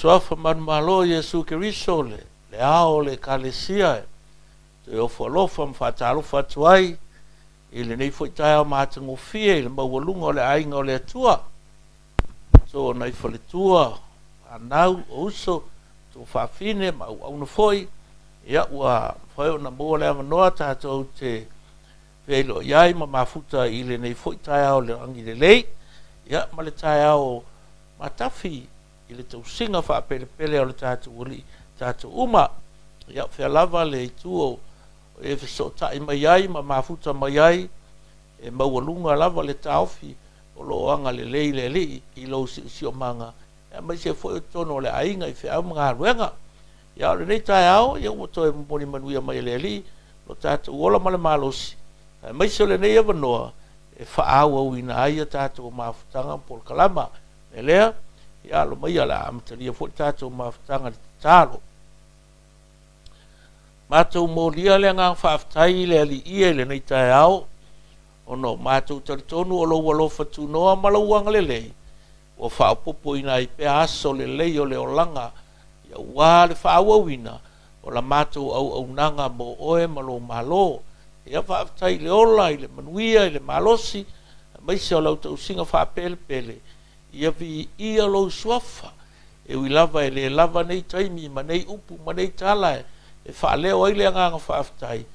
Suafa manumalo o Iesu Keriso, le ao o le Ekalesia, e toe ofo alofa ma faatalofa atu ai i lenei foi taeao matagofie i le maualuga o le aiga o le Atua. So nai faletua, fanau, o uso, tuafafine ma auauna foi, ia ua mafai ona maua le avanoa tatou te feiloai ai ma mafuta i lenei foi taeao o le lagi lelei, ia ma le taeao matafi i le tausiga faapelepele o le tatou Alii tatou uma. Ia fea lava le itu o e fesootai mai ai ma mafuta mai ai, e maualuga lava le taofi o loo agalelei le Alii i lou siosiomaga, aemaise foi o totonu o le aiga i feau ma galuega. Ia o lenei taeao, ia ua toe momoli manuia mai e le Alii lo tatou ola ma le malosi, aemaise o lenei avanoa e faaauauina ai a tatou mafutaga ma polokalama. E lea, ia alo maia le a amatalia foi le tatou mafutaga i le tatalo. Matou molia le agaga faafetai i le Alii i lenei taeao, ona o matou talitonu o lou alofa tunoa ma lou agalelei ua faaopoopoina ai pea aso lelei o le olaga, ia aua le faaauauina o la matou auaunaga mo oe ma lou Malo. Ia faafetai i le ola, i le manuia, i le malosi, aemaise o lau tausiga faapelepele, ia viia lou suafa. E ui lava e le lava nei taimi ma nei upu ma nei tala e faaleo ai le agaga faafetai,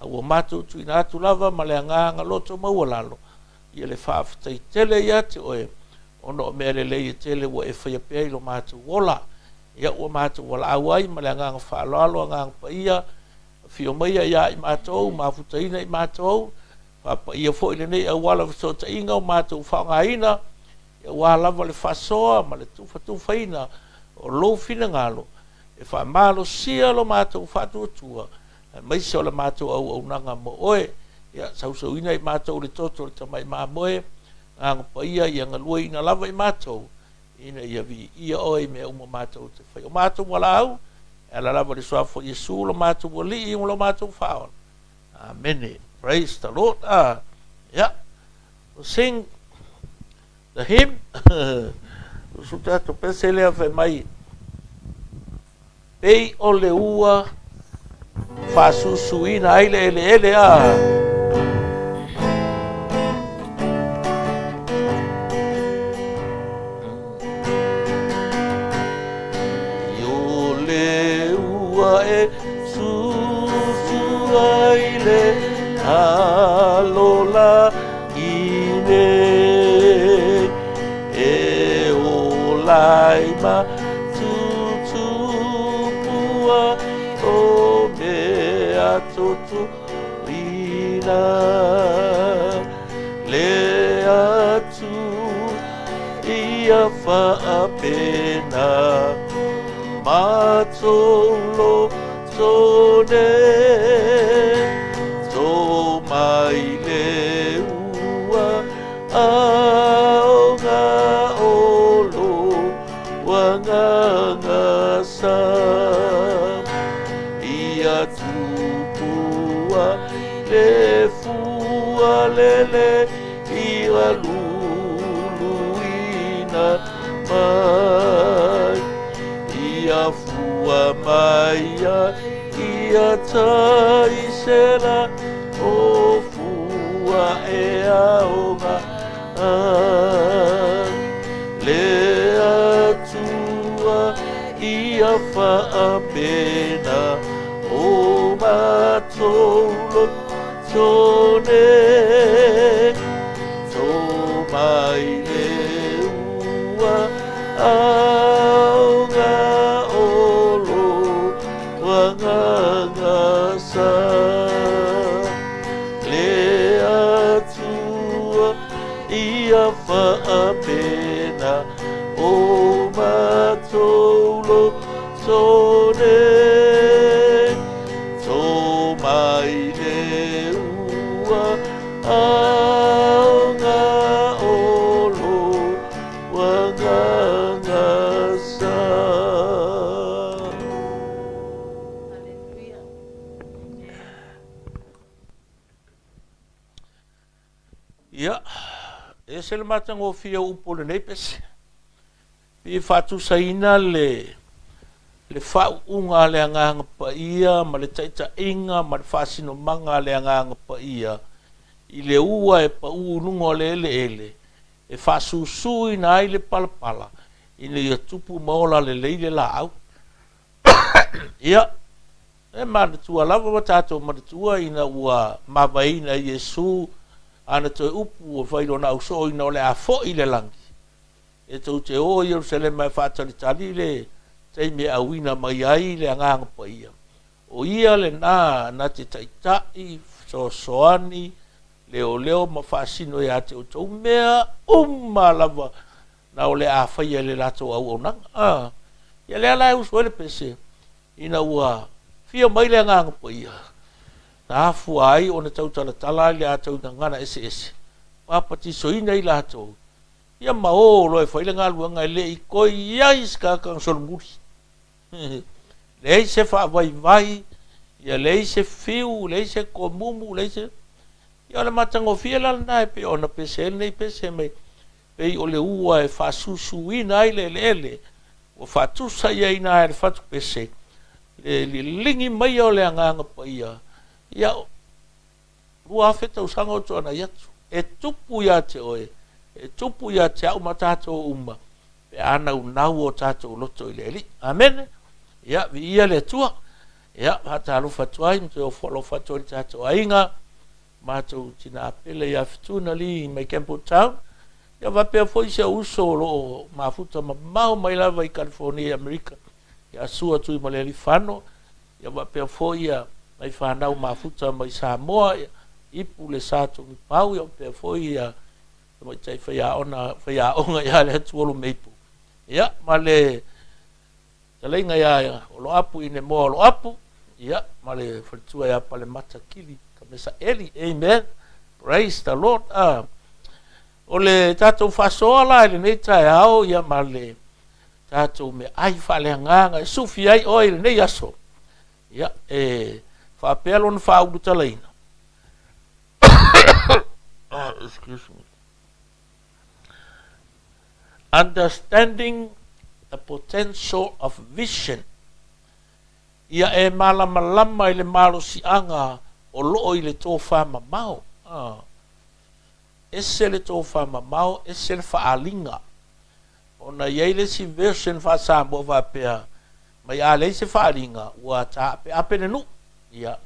a ua matou tuuina atu lava ma le agaga loto maualalo ia le faafetai tele ia te oe, ona o mea lelei e tele ua e faia pea i lo matou ola. Ia ua matou valaau ai ma le agaga faaaloalo, agaga paia, afio maia ia i matou, mafutaina i matou, faapaia foi lenei auala fesootaiga o matou faaaogaina, aua lava le faasoa ma le tufatufaina o lou finagalo, e faamalosia lo matou faatuatua, aemaise o le matou auaunaga mo oe. Ia sausauina i matou le toto o le tamai mamoe, agaga paia ia galueina lava i matou, ina ia viia oe i mea uma matou te fai. O matou valaau, e ala lava le suafa o Iesu lo matou Alii ma lo matou Faaola. Amene. Praise the Lord. Yeah. We'll sing the hymn. Usu tatou pese lea fai mai, pei o le ua faasusuina ai le eleele a. I o le ua e susu ai le alola i nei, e o lai ma tutupua o mea totoina. Le atu ia faapena matou loto nei, tō mai le ua aoga o lo agaga sa. Ia tupua le fua lele ia luluina mai, ia fua mai ia taisela o fua e aoga le atua ia faapena o matou loto nei, tō mai le ua aoga o lo agaga sa. Le atua ia faapena o matou loto nei, tō mai le ua aoga o lo agaga sa. Hallelujah. Ia, e ese le matagofie o upu o lenei pese. Pei e faatusaina le le faauuga a le Agaga Paia ma le taitaiga ma le faasinomaga a le Agaga Paia i le ua e pau i luga o le eleele e faasusuina ai le palapala ina ia tupu ma ola lelei le laau. Ia, e manatua lava ua tatou manatua ina ua mavaeina e Iesu ana toe upu ua fai i lona ausoo ina o le a foi i le lagi, e tou te o i Ierusalema e faatalitali le taimi e auina mai ai le Agaga Paia. O ia lena na te taitai, fesoasoani, leoleo ma faasino ia te outou mea uma lava na o le a faia i le latou auaunaga. Ah, ia lea la e usu ai le pese, ina ua fia mai le Agaga Paia, na afua ai ona tautalatala i le atau gagana eseese, papatisoina i latou, ia ma o loa e fai le galuega e le i toe i ai se tagata na solomuli. Leai se faavaivai, ia leai se fiu, leai se tomumu, leai se... Ia o le matagofie la lena e pei ona pese ai lenei pese mai, pei o le ua e faasusuina ai le eleele, ua faatusa i ai i ina e le fatupese, le liligi maia o le Agaga Paia, ia 2000 tausaga o tuanai atu. E tupu ia te oe, e tupu ia te au ma tatou uma, pe a naunau o tatou loto i le Alii. Amene. Ia, viia le Atua. Ia, faatalofa atu ai, ma toe ofo alofa atu ai le tatou aiga, matou tina pele ia Fetuna Lee mai Campbelltown. Ia faapea foi si ou uso o lo o mafuta mamao mai lava i California i Amerika, ia Sua Tuimalealiifano. Ia faapea foi ia nai fanau mafuta mai Samoa, ia Ipu le Sa Togipau, ia faapea foi ia tamaitai faiaoga faiaoga ia le Atuolo Meipu. Ia ma le fetalaiga ia Oloapu Inemoa Oloapu, ia ma le faletua ia Palemata Kili Kamesa Eli. Amen. Praise the Lord. Ah. O le tatou faasoa la i lenei taeao, ia ma le tatou meaai faaleagaga e sufi ai oe i lenei aso. Ia, e faapea lona faaulutalaina. Oh, excuse me. Understanding the potential of vision. Ia e malamalama i le malosiaga o loo i le tofa mamao. Ah. Ese le tofa mamao, ese le faaaliga. Ona i ai le isi version faa-Samoa faapea, mai a leai se faaaliga, ua taapeape le nuu. Ia,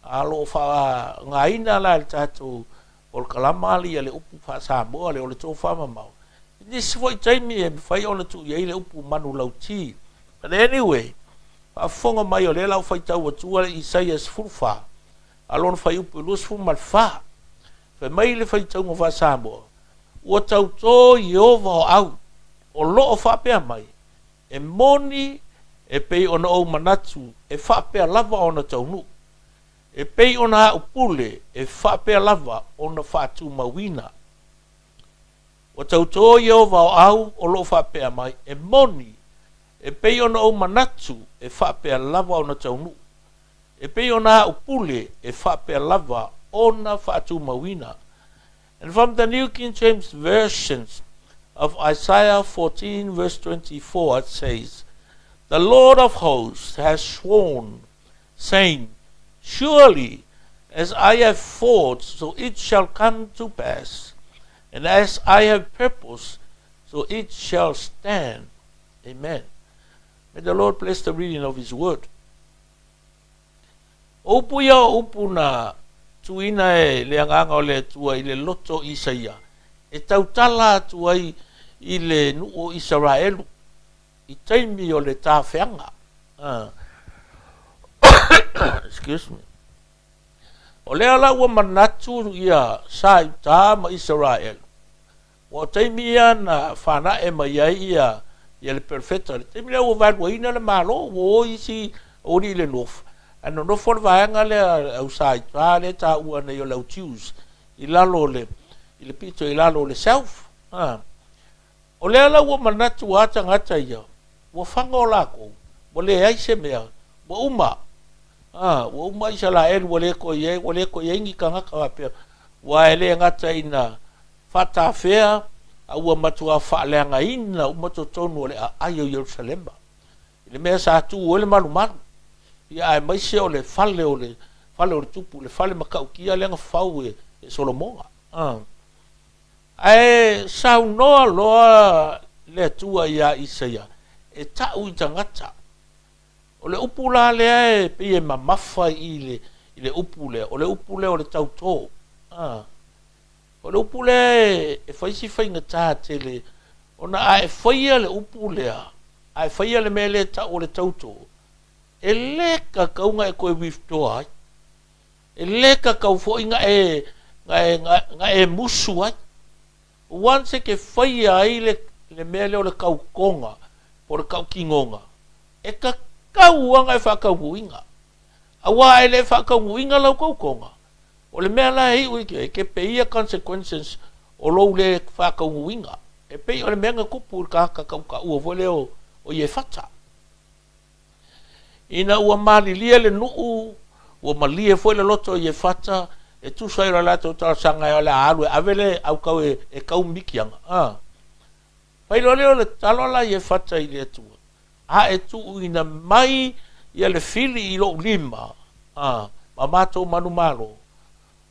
a o lo o faaaogaina la e le tatou polokalama ia le upu faa-Samoa lea o le tofa mamao. I nisi foi taimi e mafai ona tuu i ai le upu manulauti. But anyway, faafofoga mai o lea la ua faitau atua le Isaia 14, a lona fuaiupu e 24. Fai mai le faitauga faa-Samoa, ua tautō Ieova o au, o loo faapea mai, e moni e pei ona ou manatu e faapea lava ona taunuu. E pei ona au pule e faapea lava ona faatumauina. Ua tautō Ieova o au o loo faapea mai, e moni e pei ona ou manatu e faapea lava ona taunuu. E pei ona au pule e faapea lava ona faatumauina. And from the New King James Versions of Isaiah 14 verse 24, it says, "The Lord of hosts has sworn, saying, Surely as I have thought, so it shall come to pass, and as I have purposed, so it shall stand." Amen. May the Lord bless the reading of His word. O upu ia o upu na tuuina e le Agaga o le Atua i le loto o Isaia, e tautala atu ai i le nuu o Isaraelu i taimi o le tafeaga. Excuse me. O lea la ua manatu ia sa i uta ma Isaraelu. Ua o taimi ia na whanae mai ai ia ia le perofeta. Le taimi lea ua vaeluaina le Malo, ua o isi aualii i le nofo. Ae nonofo le vaega lea au sa i uta lea e taua nei o le au Jews i lalo o le i le pito i lalo o le south. Ah. O lea la ua manatu a tagata ia, ua faga o lakou, ua leai se mea, ua uma. Ah, ua uma Isaraelu, ua le toe i ai, ua le toe i ai ni tagata faapea. Ua e le gata ina faatafea A ua matuā faaleagaina uma totonu o le aai o Ierusalema, i le mea sa tu ai le malumalu, ia aemaise o le fale o le fale o le tupu, le fale matautia lea na fau e Solomona. Ae saunoa loa le Atua iā Isaia, e ta'u i tagata. O le upu la lea e pei e mamafa i le, i le upu lea, o le upu lea o le tautō. O le upu lea e fai si faigata tele, ona a e faia le upu lea, a e faia le mea lea e ta'u o le tautō, e lē tatau na e toe withdraw ai. E lē tatau foi na e, na e, na e musu ai. Once e ke faia ai le, le mea lea o le kautoga, po o le tautinoga, e tatau lava na e faataunuuina. Auā e le faataunuuina lau tautoga, o le mea la e iu i e ke peia consequences o lou lē faataunuuina. E pei o le mea na tupu i le tagata tautaua foi lea o, o Iefata. Ina ua malilie le nuu, ua malie foi le loto o Iefata, e tusa ai o le latou talosaga o le a alu e ave le autau e, e kau Mitiana. A. Fai loa lea o le tatalo la Iefata i le Atua, a e tuuina mai ia le fili i lou lima, a, ma matou manumalo,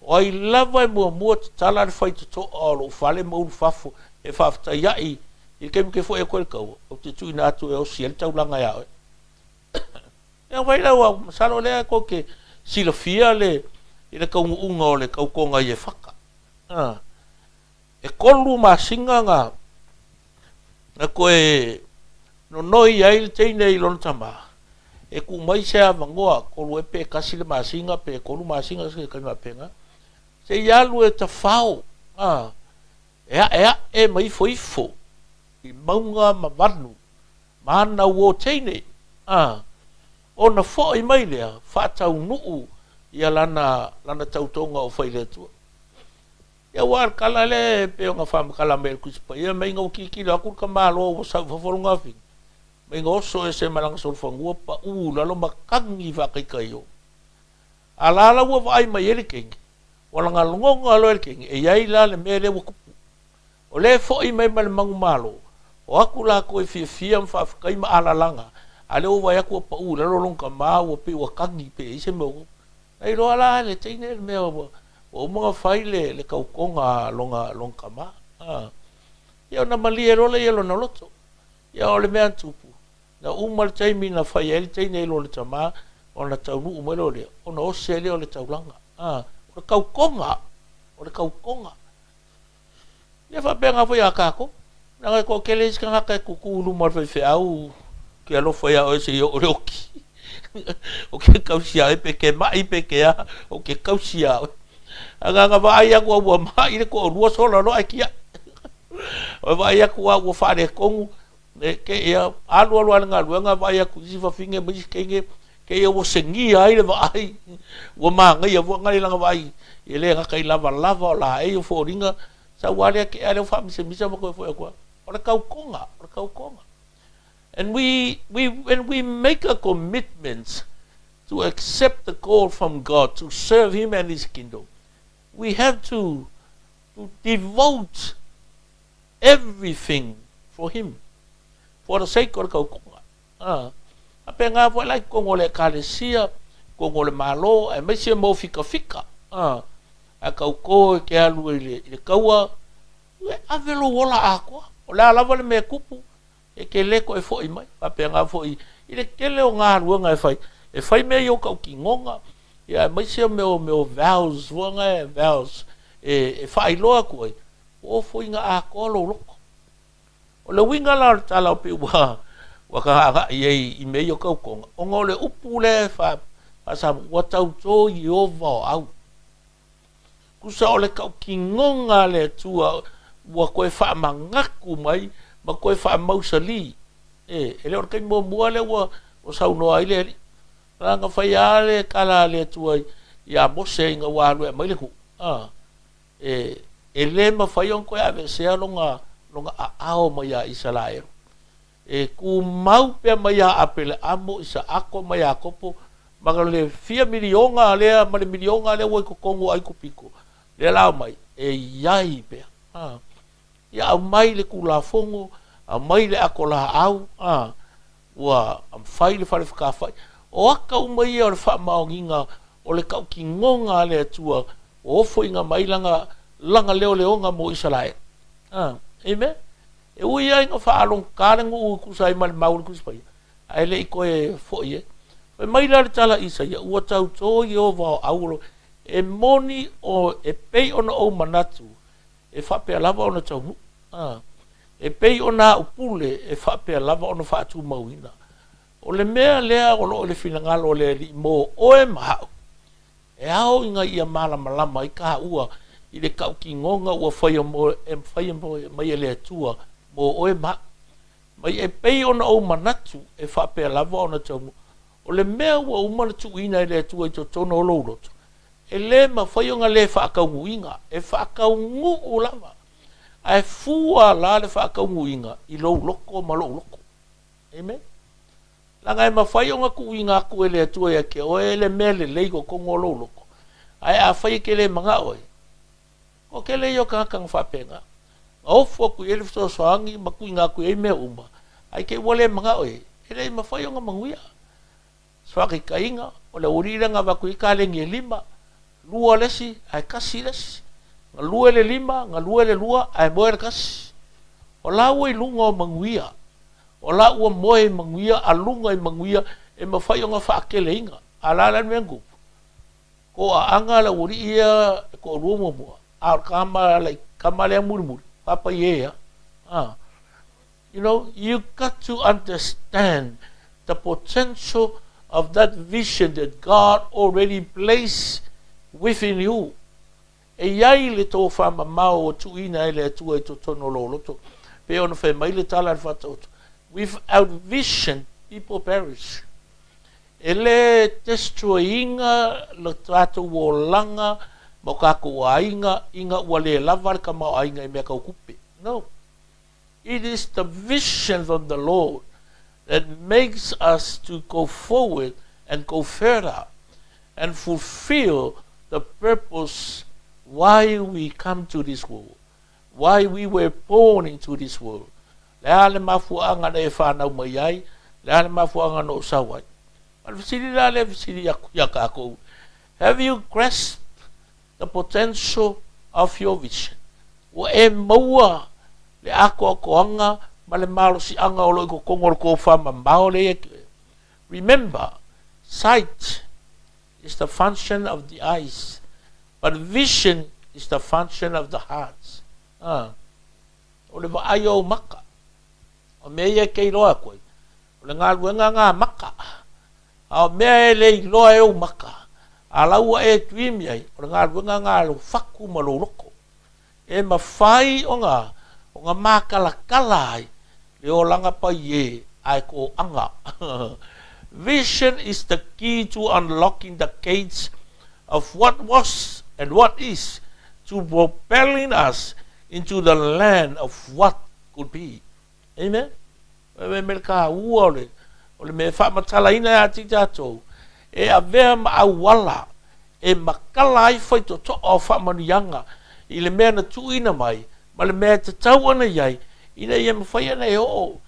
o ai lava e muamua tatala le faitotoa o lou fale ma ulufafo e faafetai ai i le taimi ke fo'i atu ai le taua, ou te tuuina atu e osi ai le taulaga iā oe. Ia fai lea, ua masalo lea tou te silafia le i le taunuuga o le tautoga i Iefata. A. E tolu masina na na toe nonoi ai le teine i lona tama e tuu mai se avanoa, tolu ea pe tasi le masina pe tolu masina se taimi faapena, se i alu e tafao, a, e a'ea'e ma ifoifo i mauga ma vanu ma ana uō teine, a, ona fo'i mai lea faataunuu ia lana lana tautoga o fai i le Atua. Ia aua o le tala lea e pei ona faamatala mai e le Tusi Paia, mai ina ua tilotilo atu le tamaloa ua sau i fafo lona afine, mai ina oso ese ma lana solofanua paʻū i lalo ma tagi faataitaio. A la la ua vaai mai ai le teine, ua lagalogoga loa e le teine, e i ai la le mea lea ua tupu. O lea e foʻi mai ma le manumalo, o atu latou e fiafia ma faafetai ma alalaga, a o lea ua vaai atu ua paʻū i lalo lona tama ua pei ua tagi pe i ai se mea ua tupu. Na iloa la e le teine le mea ua uma ona fai le, le tautoga a lona, lona tama. A. Ia ona malie loa lea lona loto. Ia o le mea na tupu, na uma le taimi na fai ai le teine i lona tama, ona taunuu mai loa lea, ona ose ai lea o le taulaga. A. O le tautoga, o le tautoga. Ia faapena foi ia tatou. Leaga e toatele isi tagata e tutu i luma o le faifeau ke alofa iā oe seia oo i le oti. Ou te tausi iā oe pe e te maʻi pe te a, ou te tausi iā oe. Ae na ona vaai atu a ua maʻi le toalua sola loa ae tiaʻi. O le vaai atu a ua faaletonu, e te ia alu alu lava i le galuega vaai atu i isi fafine ma isi teine, te ia ua segia ai le vaai, ua manaia foi na i lana vaai e le gata i lavalava o laei o foliga, sau lava lea tea lea ua faamisamisa ma toe foi atu lava. O le tautoga, o le tautoga. And we, we, when we make a commitment to accept the call from God to serve Him and His kingdom, we have to, to devote everything for Him, for the sake o le tautoga. A, faapena foi la i totonu o le Ekalesia, totonu o le Malo, aemaise mo fikafika. A, a tauto e te alu i le, i le taua, e ave lou ola atoa. O le a lava le mea e tupu, e te le toe foʻi mai. Faapena foi i le tele o galuega e fai, e fai mea i ou tautinoga, ia aemaise o mea o mea o vows foi na e vows e, e faailoa atu ai, ua ofoina atoa lou loto. O le uiga la o le tala o pei ua ua taga'aga'i ai i mea ia o tautoga, ona o le upu lea e faasamoa, ua tautō Ieova o au. Tusa o le tautinoga a le Atua ua toe faamanatu mai ma toe faamausalī. E, e le o le taimi muamua lea ua ua saunoa ai le Alii. Na fai lava le tala a le Atua iā Mose ina ua alu e aumai le nuu, a, e, e lē mafai ona toe aveesea lona, lona aao mai iā Isaraelu. E tumau pea mai iā Apeleamo, Isaako ma Iakopo, ma le fia miliona lea ma le miliona lea ua i totonu o Aikupito, lea la omai, e i ai pea. A. Ia aumai le Tulafono, aumai le ato laau, a, ua fai le fale fetafai. O ata uma ia o le faamaoniga o le tautinoga a le Atua ua ofoina mai lana, lana leoleoga mo Isaraelu. A, amen. E ui ai ina faalogogata le nuu e tusa ai ma le mau o le Tusi Paia, ae le i toe foi ai. Fai mai la le tala a Isaia, ua tautō Ieova o au, e moni o e pei ona ou manatu, e faapea lava ona taunuu. A, e pei ona au pule, e faapea lava ona faatumauina. O le mea lea o lo o i le finagalo o le Alii mo oe ma au, e ao ina ia malamalama ai kāua i le tautinoga ua faia mo, e faia mai e le Atua mo oe ma au. Mai e pei ona ou manatu e faapea lava ona taunuu. O le mea ua uma ona tuuina e le Atua i totonu o lou loto, e lē mafai ona lē faataunuuina, e faataunuu lava. Ae fua la le faataunuuina i lou loto ma lou loto. Amen. Leaga e mafai ona tuuina atu e le Atua ia te oe le mea lelei i totonu o lou loto, ae afai e te le manao ai, o tele ia o tagata na faapena. Na ofo atu i ai le fesoasoani ma tuuina atu i ai mea uma, ae te i ua le manao i ai, e le i mafai ona manuia. Se faataitaiga, o le aualii lea na avatu i ai kaleni e lima, lua le isi ae tasi le isi. Galue le lima, galue le lua ae moe le tasi. O la ua i luga o manuia, o la ua moe i manuia, a luga i manuia e mafai ona faateleina. A o le a la le mea na tupu? Toaaga le aualii ia e toalua muamua, a o le tama le tama lea mulimuli, faapaie lava. A. You know, you got to understand the potential of that vision that God already placed within you. E i ai le tofamamao ua tuuina e le Atua i totonu o lou loto, pei ona fai mai le tala a le Faataoto, Without vision, people perish. E le destroy-ina lo tatou olaga ma o tatou aiga ina ua le lava le tamaoaiga i mea tau tupe. No. It is the vision from the Lord that makes us to go forward and go further and fulfill the purpose why we come to this world, why we were born into this world. Le a le mafuaaga na e whanau mai ai, le a le mafuaaga na o sau ai. Ma le fesili la lea e fesili atu iā kākou, have you grasped the potential of your vision? Ua e maua le atoatoaga ma le malosiaga o lo o i totonu o le tofamamao lea ia te oe? Remember, sight is the function of the eyes, but vision is the function of the heart. A, o le vaai o ou maka, o mea ia e te iloa atu ai, o le galuega ngā maka. A o mea e le iloa e ou maka, a la ua e dream i ai, o le galuega ngā lou fatu ma lou loko. E mafai ona, ona mākalakala ai le olaga paiē ae toaga. Vision is the key to unlocking the gates of what was and what is to propelling us into the land of what could be. Amen. E me le tāua o le, o le mea e faamatalaina ia te i tatou, e avea ma auala e makala ai faitotoa o faamanuiaga i le mea na tuuina mai ma le mea e tatau ona i ai, ina ia mafai ona e oo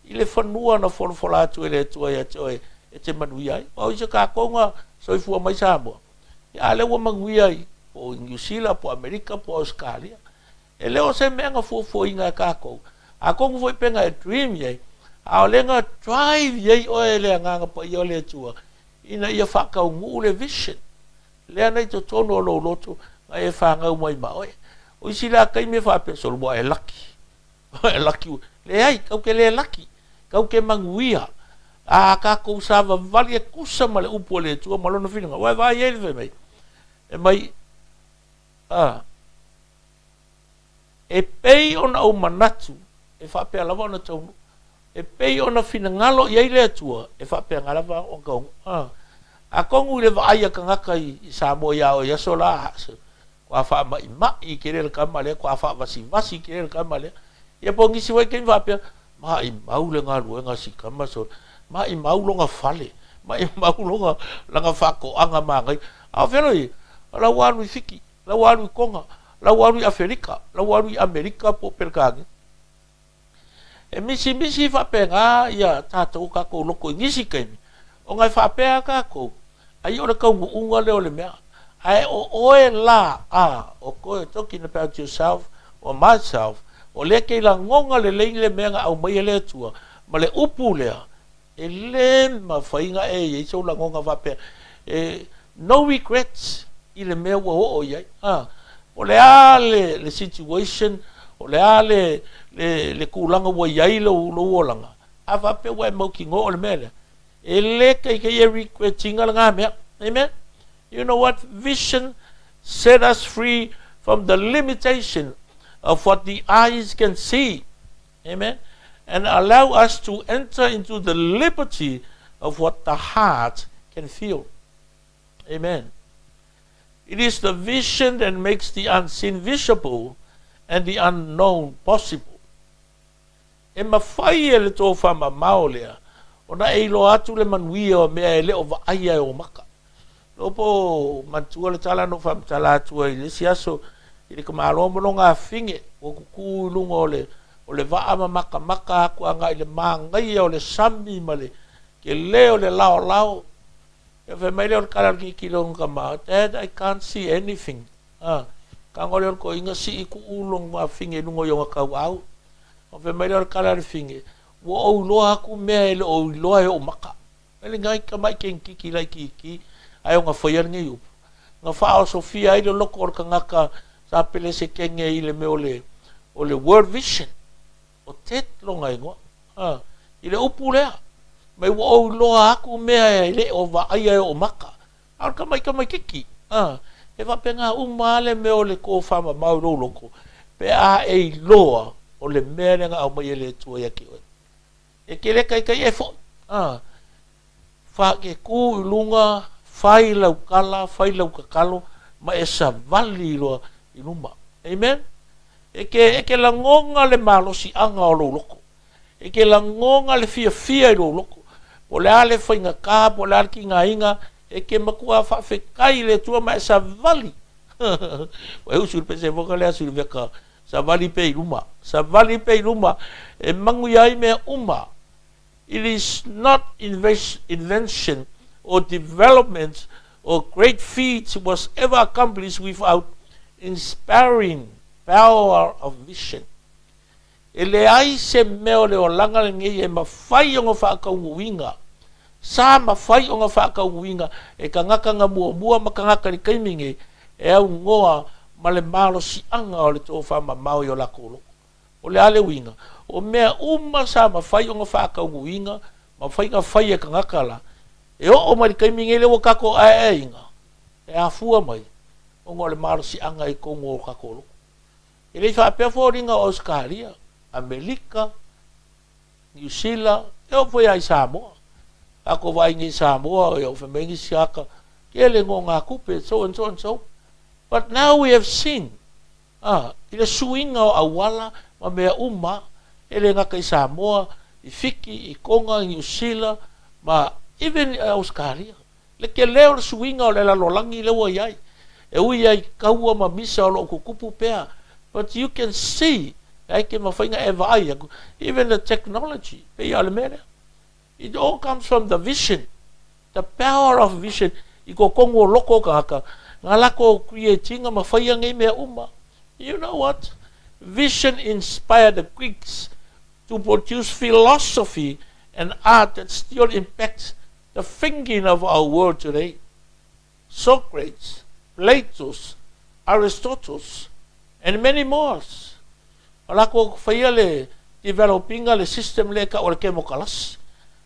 i le fanua na folafola atu e le Atua ia te oe e te manuia ai. Aua o isi o tatou na soifua mai Samoa, ia a lea ua manuia i, po o i Niu Sila, po o Amerika, po o Ausetalia. E le o se mea na fuafuaina e kākou. Atonu foi pena e dream i ai, a o lea na drive i ai oe e le Agaga Paia o le Atua ina ia faataunuu le vision lea na i totonu o lou loto na e fanau mai ma oe. O isi la taimi e faapea, solo ua e laki. Ua e laki. Leai, kau ke le laki, kau ke manuia. A kākou savavali e kusa ma le upu a le Atua ma lona finagalo. Ua e vaai ai le fai mai, e mai, a, E pei ona ou manatu, e faapea lava ona taunuu. E pei ona finagalo i ai le Atua, e faapena lava ona taunuu. A. Atonu i le vaai a tagata i Samoa iā oe i aso la, kua faamaʻimaʻi tele le tama lea, kua faavasivasi tele le tama lea. Ia po o nisi foi taimi faapea, maʻimau le galuega a si tama sole, maʻimau lona fale, maʻimau lona lana faatoaga manaia. A o fea loi, o la ua alu i Fiti. La ua alu i Toga, La ua alu i Afelika, la ua alu i Amerika po o Pelekania. E misimisi faapena ia tatou kakou loko i nisi taimi, ona e faapea kakou, ai o le taunuuga lea o le mea. Ae o oe la a, o koe, talking about yourself or myself, o lea e te lagona lelei le mea na aumai e le Atua, ma le upu lea, e le mafai ona e i ai sou lagona faapea, e no regrets i le mea ua oo i ai. A, o le a le, le situation, o le a le, le, le tulaga ua i ai lou, lou olaga, a faapea ua e mautinoa o le mea lea, e le taitai e regret ina lena mea. Amen? You know what? Vision set us free from the limitation of what the eyes can see. Amen? And allow us to enter into the liberty of what the heart can feel. Amen. It is the vision that makes the unseen visible and the unknown possible. E mafai e le tofamamao lea ona e iloa atu le manuia o mea e le o vaaia e ou maka. Lou po manatua le tala na ou faamatala atu ai i le isi aso i le tamaloa ma lona afine ua tutu i luga o le o le vaa ma matamata atu agai i le manaia o le sami ma le tele o le laolao. Ia fai mai lea o le tala a le tilotilo i lona tama, Dad, I can't see anything. A, tago lea o le toeaina sii tuu lona afine i luga o ona tauau. Ona fai mai lea o le tala a le afine, Ua ou iloa atu mea e le o iloa e ou maka. Mai lenei tamai kenekiki laitiiti ae ona faia lenei upu, na faaosofia ai le loto o le tagata sa pelesetene i le mea o le, o le World Vision, o Ted lona igoa, a, i le upu lea, mai ua ou iloa atu mea e le o vaaia e ou maka, a o le tamai tamaititi, a, e faapena uma lava le mea o le tofamamao i lou loto, pe a e iloa o le mea lea na aumai e le Atua ia te oe. E te le taitai e foi, a, fa, e tu i luga, fai lau tala, fai lau tatalo, ma e savali loa i luma. Amen? E te, e te lagona le malosiaga o lou loto. E te lagona le fiafia i lou loto. Po o le a le faigata, po o le a le tigaina, e te matua faafetai i le Atua ma e savali. Ua e usu i le pesefona lea a Siliveka Savali pea i luma, savali pea i luma, e manuia ai mea uma. It is not invention or development or great feat was ever accomplished without inspiring power of vision. E leai se mea o le olaga lenei e mafai ona faataunuuina, sa mafai ona faataunuuina e tagata na muamua ma tagata i le taimi nei e aunoa ma le malosiaga o le tofamamao i o latou loto. O le a le uiga? O mea uma sa mafai ona faataunuuina ma faiga fai e tagata la, e oo mai i le taimi nei lea ua tatou aeaeina, e afua mai ona o le malosiaga i totonu o tatou loto. E le i faapea foliga o Ausetalia, Amelika, Niu Sila, e oo foi lava i Samoa. Tatou vaai nei i Samoa, e oo fai mai nisi tagata, tele nonogatupe, so and so and so. But now we have seen, ah, i le suiga o auala ma mea uma, e le gata i Samoa, i Fiti, i Tonga, i Niu Sila, ma even i Ausetalia. Le tele o le suiga o le lalolagi lea ua i ai, e ui ai i kaua ma misa o lo o tutupu pea, but you can see, e ke mafai ona e vaai atu, even the technology, pei lava o le mea lea. It all comes from the vision, the power of vision, i totonu o loko o tagata, na latou create ina ma faia nei mea uma. You know what? Vision inspired the Greeks to produce philosophy and art that still impacts the thinking of our world today. Socrates, Plato's, Aristotle's, and many more. O lakou faia le developinga le system lea e tau o le kemokalasi,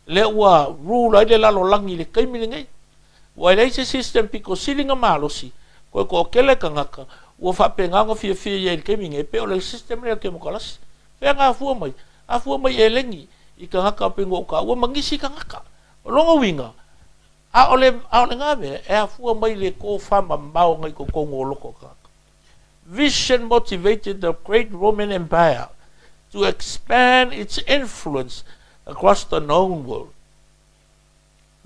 lea ua rule ai le lalolagi i le taimi lenei. Ua leai se system pito sili ona malosi, toe toatele tagata ua faapena ona fiafia i ai i le taimi lenei, pei o le system lea o le kemokalasi. Fea na afua mai? Afua mai eleni i tagata pei ona ou taua ma nisi tagata. O lona uiga, ʻaʻole, ʻaʻole ngā mea e afua mai le tofamamao ngai totonu o loko o tagata. Vision motivated the great Roman Empire to expand its influence across the known world.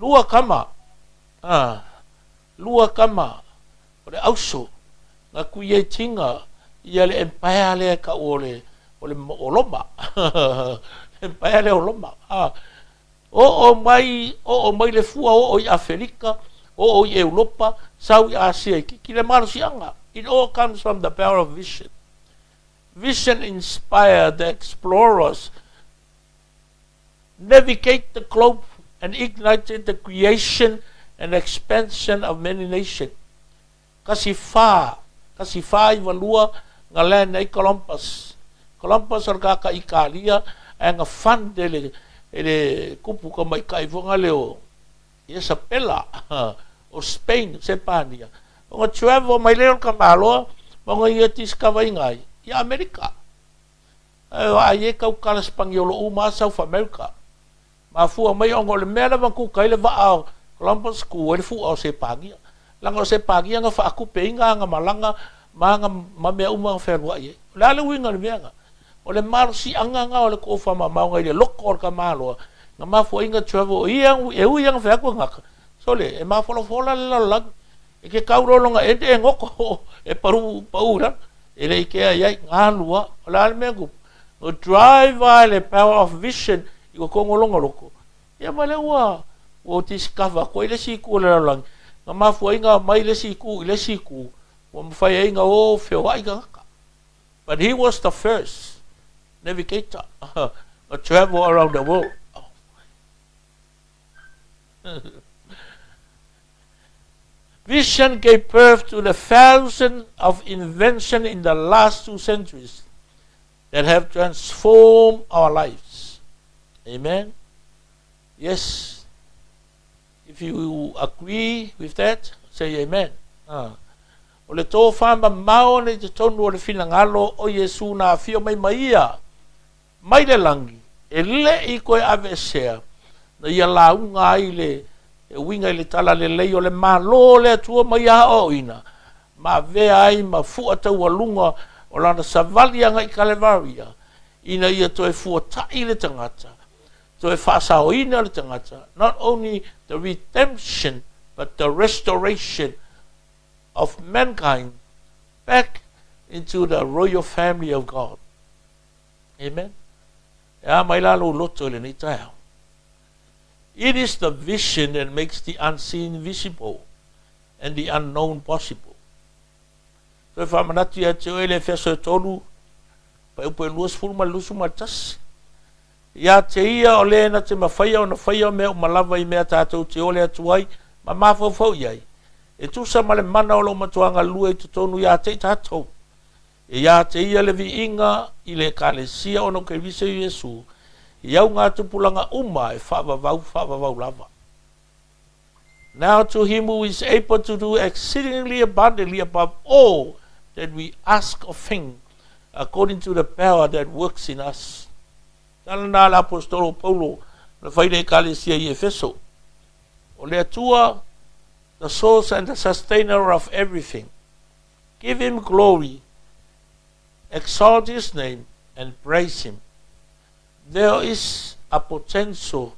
Lua kama, ā, lua kama o le auso, ngā creatinga ia le empire lea e tau o le o le o Roma. Empire lea o Roma. Ah, oo mai, oo mai le fua oo i Afelika, oo i Europa, sau i Asia itiiti le malosiaga. It all comes from the power of vision. Vision inspired the explorers navigate the globe and ignited the creation and expansion of many nations. 14, 1492 na land ai Columbus. Columbus o le tagata Italia ae na fund e le, e le kupu tamaitai foi na lea o Isabella o Spain, Sepania. Ona travel mai lea o le tamaloa ma ona ia discover ina ai ia Amerika. Ae vaai ai tautala Sipaniolo uma lava South America. Mafua mai ona o le mea lava na kuka ai le vaa o Columbus ku ai le fua o Sepania. Leaga o Sepania na faatupeina ana malaga ma ana ma mea uma na fealuai ai. O le a le uiga o le mea na? O le malosiaga na o le tofa mamao nai le loto o le tamaloa na mafua ai na travel o ia e ui lava na fai atu e gata sole e mafolafola le lalolagi e te tau loa lona ende e goto e pau pau i lalo e le ikea i ai galu lava. O le a le mea na tupu? Na drive lava e le power of vision i totonu o lona loto ia ma lea ua ua discover atu ai le isi itu o le lalolagi na mafua ai na aumai le isi itu i le isi itu ua mafai ai na o feoai tagata. But he was the first navigator to travel around the world. Vision gave birth to the thousands of inventions in the last two centuries that have transformed our lives. Amen. Yes. If you agree with that, say amen. Ah. O le tōwhā mamao nei te tonu o le finagalo o Iesu na awhio mai ma ia, mai le langi, e leʻi koe aveesea, na ia lauga ai le e uiga i le talalelei o le Malo o le Atua ma ia aoaoina, ma avea ai ma fua taualuga o lana savali agai Kalevaria, ina ia toe fuataʻi le tagata, toe faasaoina le tagata, not only the redemption but the restoration of mankind back into the royal family of God. Amen. E a mai la lou loto i lenei taeao. It is the vision that makes the unseen visible and the unknown possible. Toe faamanatu ia te oe le Efeso e 3, paeupu e 20 ma le 21. Ia te ia o le na te mawhaia ona whaia o mea uma lava i mea tātou te ole atu ai ma mafaufau i ai. E tusa ma le mana o lo matua galue i totonu ia te i tātou. E ia te ia le viiga i le Ekalesia ona o Keriso Iesu, i au ngā tupulaga uma e faavavau faavavau lava. Now to him who is able to do exceedingly abundantly above all that we ask or think, according to the power that works in us. Tala na le Apostolo Paulo na fai le Ekalesia i Efeso. O le Atua, the source and the sustainer of everything. Give him glory, exalt his name, and praise him. There is a potential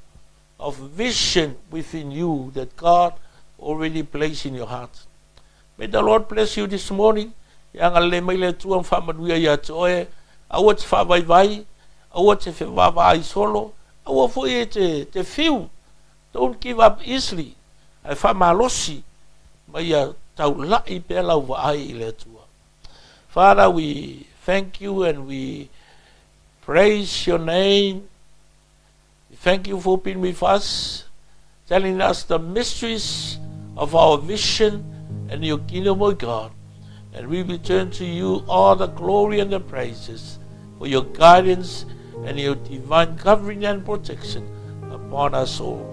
of vision within you that God already placed in your heart. May the Lord bless you this morning. Ia agalelei mai le Atua ma faamanuia ia te oe. Aua te faavaivai, aua te fevaavaai solo, aua foi e te, te whiu. Don't give up easily. Ae faamalosi ma ia taulai pea lau vaai i le Atua. Father, we thank you and we praise your name. We thank you for being with us, telling us the mysteries of our vision and your kingdom, O God. And we return to you all the glory and the praises for your guidance and your divine covering and protection upon us all.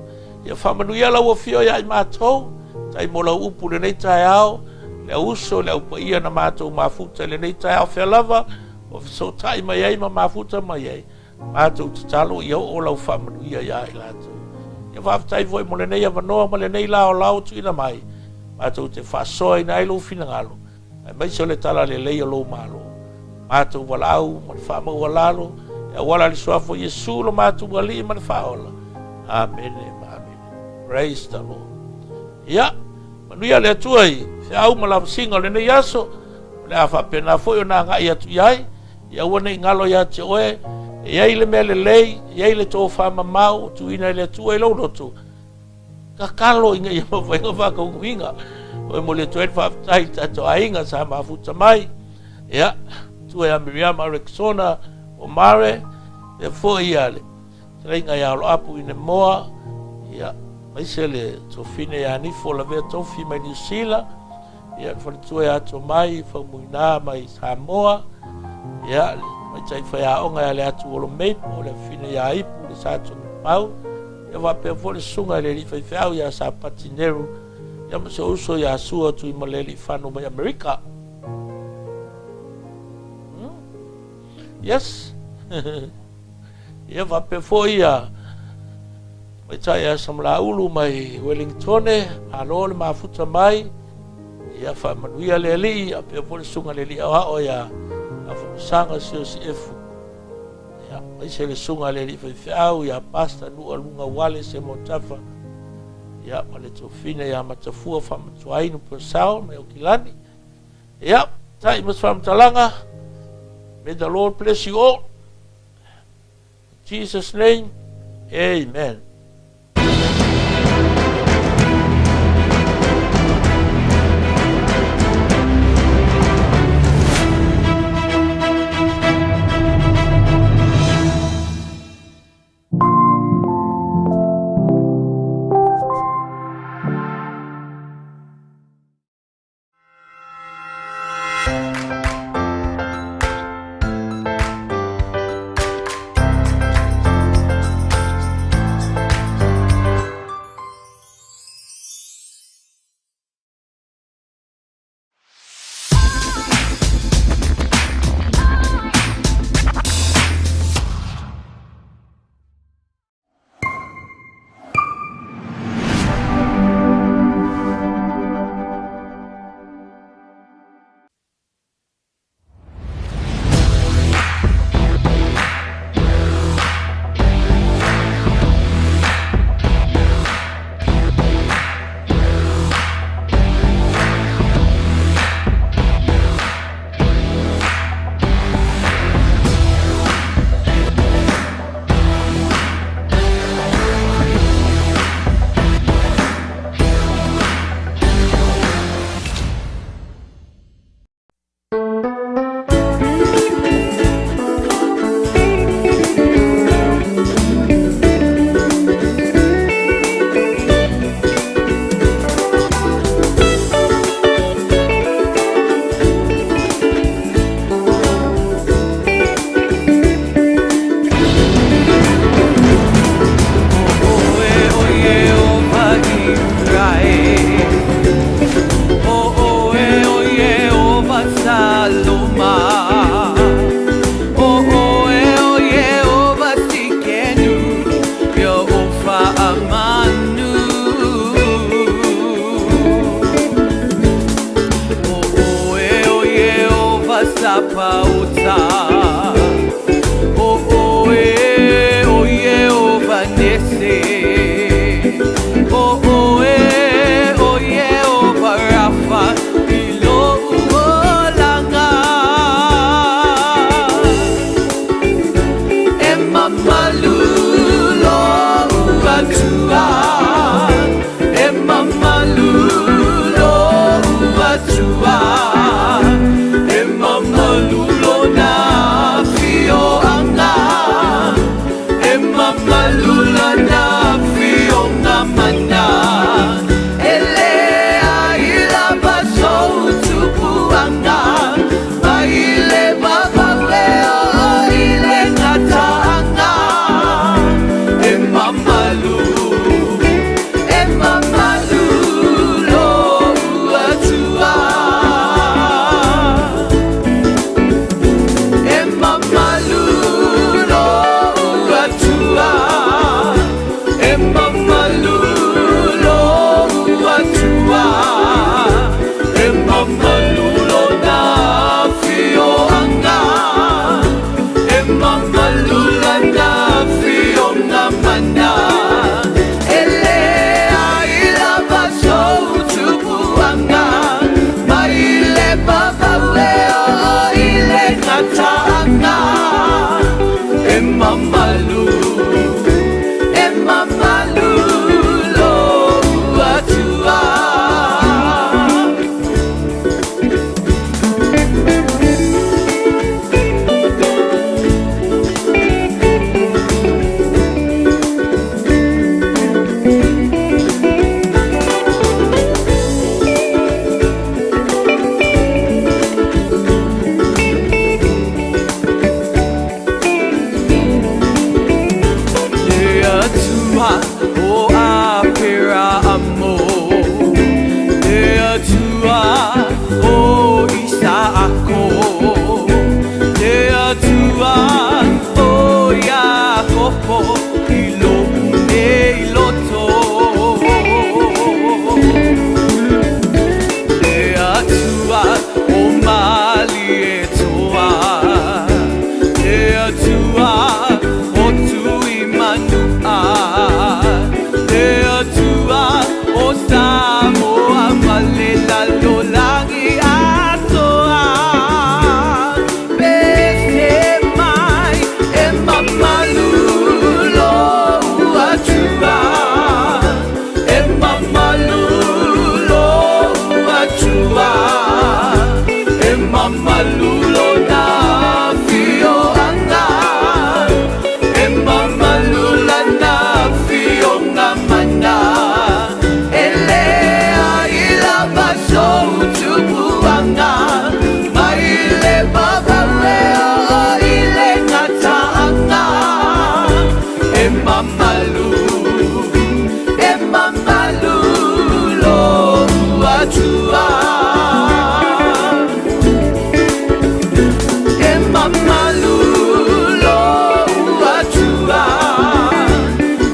Ia faamanuia lau afio ia i matou, tai mo lau upu lenei taeao, le au uso, le au paia na matou mafuta i lenei taeao fea lava, ua fesootai mai ai ma mafuta mai ai, Matou tatalo ia oo lau faamanuia iā i latou. Ia faafetai foi mo lenei avanoa ma lenei laolao tuuina mai, matou te faasoaina ai lou finagalo, aemaise o le talalelei o lou Malo. Matou valaau ma le faamaualalo e auala i le Suafa o Iesu lo matou Alii ma le Faaola. Amene ma amene. Praise the Lord. Ia, manuia le Atua i feau ma lavasiga o lenei aso. le a faapena foi ona agai atu i ai, ia aua ne i galo ia te oe, e i ai le mea lelei, e i ai le tofamamao ua tuuina e le Atua i lou loto, tatalo ina ia mafai ona faataunuuina. E momoli atu ai le faafetai i le tatou aiga sa mafuta mai, ia, matua ia Miriama Rexona Omare, faapea foi ia le fetalaiga ia Oloapu Inemoa, ia, aemaise le Tofine ia Nifo Lavea Tofi mai Niu Sila, ia, le faletua ia Tomai Faumuina mai Samoa, ia, le tamaitai faiaoga ia Leatu Olomeipo, le afafine ia Ipu le Sa Tumipau, ia faapea foi le susuga i le alii faifeau ia Sapati Neru, ia ma si ou uso ia Sua Tuimalealiifano mai Amerika. Yes. Ia faapea foi ia tamaitai ia Samalaulu mai Wellingtone, malo le mafuta mai, ia faamanuia le Alii, faapea foi le susuga i le Alii Aoao ia Afamasaga Siaosi Efu. Ia, aemaise le susuga i le Alii Faifeau ia Pastor Nua Luga Wale Semotafa, ia ma le Tofine ia Matafua Faamatuainu Purcell mai Okilani. Ia, tai ma se faamatalaga. May the Lord bless you all. In Jesus' name, amen. Atua o Iakopo i lou nei loto. Le Atua o Malietoa, Le Atua o Tuimanua, Le Atua o Samoa ma le lalolagi atoa. Pese mai e mamalu lou Atua, e mamalu lou Atua, e mamalu lona afioaga, e mamalu lana afioga mana. E leai lava sou tupuaga, mai le vavau e oo i le gataaga. E mamalu, e mamalu lou Atua. E mamalu lou Atua,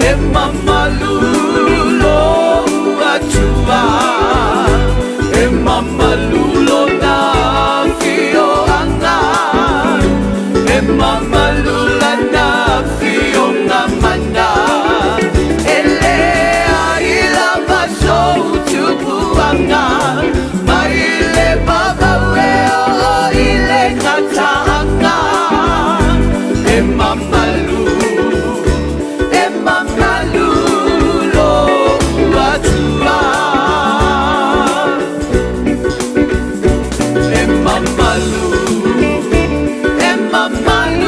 e mamalu lou Atua, e mamalu lona afioaga, e mamalu lana afioga mana. E leai lava sou tupuaga, mai le vavau e oo i le gataaga. E mamalu, e mamalu lou Atua. E mamalu, e mamalu.